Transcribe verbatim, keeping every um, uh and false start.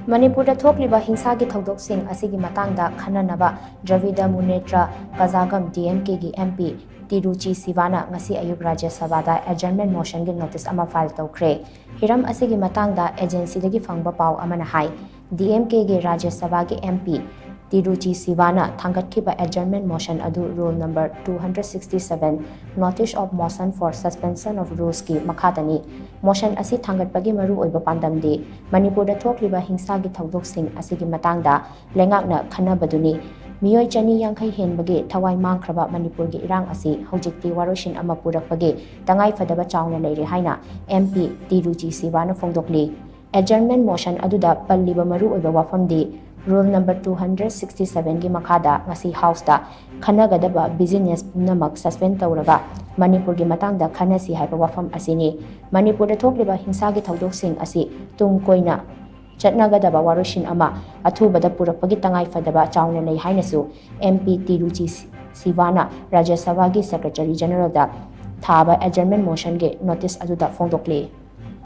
ꯃꯅꯤꯄꯨꯔꯗ ꯊꯣꯛꯂꯤꯕ ꯍꯤꯡꯁꯥꯒꯤ ꯊꯧꯗꯣꯛꯁꯤꯡ ꯑꯁꯤꯒꯤ ꯃꯇꯥꯡꯗ ꯈꯟꯅꯅꯕ ꯗ꯭ꯔꯕꯤꯗ ꯃꯨꯅꯦꯇ꯭ꯔ ꯀꯖꯥꯒꯝ, ꯗꯤ ꯑꯦꯝ ꯀꯦꯒꯤ ꯑꯦꯝ ꯄꯤ ꯇꯤꯔꯨꯆꯤ ꯁꯤꯕꯥꯅ ꯉꯁꯤ ꯑꯌꯨꯛ ꯔꯥꯖ꯭ꯌ ꯁꯚꯥꯗ ꯑꯦꯗꯖꯔꯟꯃꯦꯟ ꯃꯣꯁꯟꯒꯤ ꯅꯣꯇꯤꯁ ꯑꯃ ꯐꯥꯏꯜ ꯇꯧꯈ꯭ꯔꯦ꯫ ꯍꯤꯔꯝ ꯑꯁꯤꯒꯤ ꯃꯇꯥꯡꯗ ꯑꯦꯖꯦꯟꯁꯤꯗꯒꯤ ꯐꯪꯕ ꯄꯥꯎ ꯑꯃꯅ ꯍꯥꯏ, ꯗꯤ ꯑꯦꯝ ꯀꯦꯒꯤ ꯔꯥꯖ꯭ꯌ ꯁꯚꯥꯒꯤ ꯑꯦꯝ ꯄꯤ ꯇꯤꯔꯨꯆꯤ ꯁꯤꯕꯥꯅ ꯊꯥꯡꯒꯠꯈꯤꯕ ꯑꯦꯗꯖꯔꯟꯃꯦꯟ ꯃꯣꯁꯟ ꯑꯗꯨ rule number two hundred sixty seven, Notice of Motion for Suspension of Rules ꯀꯤ ꯃꯈꯥꯗꯅꯤ꯫ ꯃꯣꯁꯟ ꯑꯁꯤ ꯊꯥꯡꯒꯠꯄꯒꯤ ꯃꯔꯨꯑꯣꯏꯕ ꯄꯥꯟꯗꯝꯗꯤ ꯃꯅꯤꯄꯨꯔꯗ ꯊꯣꯛꯂꯤꯕ ꯍꯤꯡꯁꯥꯒꯤ ꯊꯧꯗꯣꯛꯁꯤꯡ ꯑꯁꯤꯒꯤ ꯃꯇꯥꯡꯗ ꯂꯩꯉꯥꯛꯅ ꯈꯟꯅꯕꯗꯨꯅꯤ꯫ ꯃꯤꯑꯣꯏ ꯆꯅꯤ ꯌꯥꯡꯈꯩ ꯍꯦꯟꯕꯒꯤ ꯊꯋꯥꯏ ꯃꯥꯡꯈ꯭ꯔꯕ ꯃꯅꯤꯄꯨꯔꯒꯤ ꯏꯔꯥꯡ ꯑꯁꯤ ꯍꯧꯖꯤꯛꯇꯤ ꯋꯥꯔꯣꯏꯁꯤꯟ ꯑꯃ ꯄꯨꯔꯛꯄꯒꯤ ꯇꯉꯥꯏꯐꯗꯕ ꯆꯥꯎꯅ ꯂꯩꯔꯦ ꯍꯥꯏꯅ ꯑꯦꯝ ꯄꯤ ꯇꯤꯔꯨꯆꯤ ꯁꯤꯕꯥꯅ ꯐꯣꯡꯗꯣꯛꯂꯤ꯫ ꯑꯦꯗꯖꯔꯟꯃꯦꯟ ꯃꯣꯁꯟ ꯑꯗꯨꯗ ꯄꯜꯂꯤꯕ ꯃꯔꯨꯑꯣꯏꯕ ꯋꯥꯐꯝꯗꯤ rule number two hundred sixty seven ꯒꯤ ꯃꯈꯥꯗ ꯉꯁꯤ ꯍꯥꯎꯁꯇ ꯈꯟꯅꯒꯗꯕ ꯕꯤꯖꯤꯅꯦꯁ ꯄꯨꯝꯅꯃꯛ ꯁꯁꯄꯦꯟ ꯇꯧꯔꯒ ꯃꯅꯤꯄꯨꯔꯒꯤ ꯃꯇꯥꯡꯗ ꯈꯟꯅꯁꯤ ꯍꯥꯏꯕ ꯋꯥꯐꯝ ꯑꯁꯤꯅꯤ꯫ ꯃꯅꯤꯄꯨꯔꯗ ꯊꯣꯛꯂꯤꯕ ꯍꯤꯡꯁꯥꯒꯤ ꯊꯧꯗꯣꯛꯁꯤꯡ ꯑꯁꯤ ꯇꯨꯡ ꯀꯣꯏꯅ ꯆꯠꯅꯒꯗꯕ ꯋꯥꯔꯣꯏꯁꯤꯟ ꯑꯃ ꯑꯊꯨꯕꯗ ꯄꯨꯔꯛꯄꯒꯤ ꯇꯉꯥꯏꯐꯗꯕ ꯆꯥꯎꯅ ꯂꯩ ꯍꯥꯏꯅꯁꯨ ꯑꯦꯝ ꯄꯤ ꯇꯤꯔꯨꯆꯤ ꯁꯤꯕꯥꯅ ꯔꯥꯖ꯭ꯌ ꯁꯚꯥꯒꯤ ꯁꯦꯀ꯭ꯔꯦꯇꯔꯤ ꯖꯦꯅꯔꯦꯜꯗ ꯊꯥꯕ ꯑꯦꯗꯖꯔꯟꯃꯦꯟ ꯃꯣꯁꯟꯒꯤ ꯅꯣꯇꯤꯁ ꯑꯗꯨꯗ ꯐꯣꯡꯗꯣꯛꯂꯤ꯫